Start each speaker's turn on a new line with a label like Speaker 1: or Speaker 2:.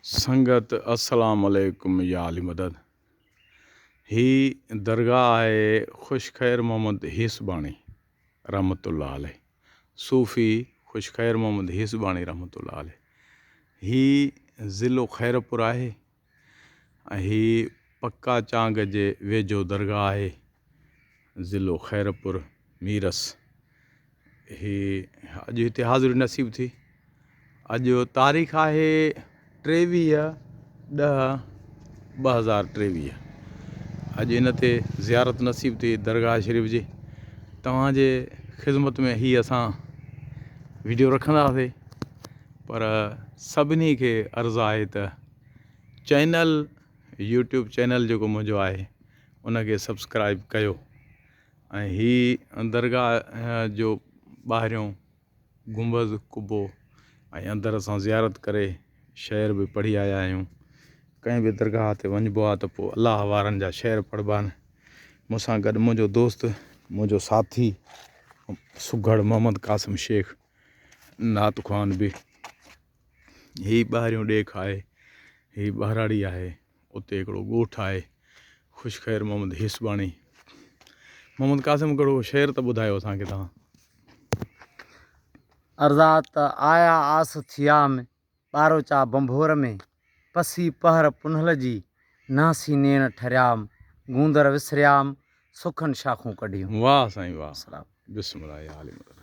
Speaker 1: سنگت السلام عليڪم يا علي مدد هي درگاهه آهي خوش خير محمد هيسباڻي رحمت الله عليه صوفي خوش خير محمد هيسباڻي رحمت الله عليه هي ضلعو خيرپور آهي ۽ هي پڪا چانگ جي ويجهو درگاهه آهي ضلعو خيرپور ميرس هي اڄ هتي حاضري نصيب ٿي. اڄ تاريخ آهي 23 10 2023 اڄ ان تي زيارت نصيب ٿي درگاهه شريف جي توهان جي خدمت ۾ هي اسان ويڊيو رکنداسي پر سڀني کي عرض آهي ته چينل يوٽيوب چينل جيڪو منهنجو آهي ان کي سبسڪرائب ڪيو ۽ هي درگاهه جو ٻاهريون گنبذ، قبو ۽ اندر اسان زيارت ڪري شعر به پڙهي آيا آهيون. ڪنهن به درگاهه تي وڃبو آهي ته پوء الله وارن جا شعر پڙهبا آهن. مون سان گڏ منهنجو دوست، منهنجو ساٿي سگهڙ محمد قاسم شيخ نعت خوان به هي ٻاهريون ڏيک آهي، هي ٻهراڙي آهي. اتي هڪڙو ڳوٺ آهي خوش خير محمد هيسباڻي محمد قاسم هڪڙو شعر ته ٻڌايو اسان کي توهان.
Speaker 2: عرضا ته آيا آس ٿيام ٻاروچا ڀنڀور ۾، پسي پهر پنهل جي ناسي نيڻ ٺريام، گوندر وسريام، سکن شاخون ڪڍيون.
Speaker 1: واھ سائين واھ بسم الله يا علي مدد.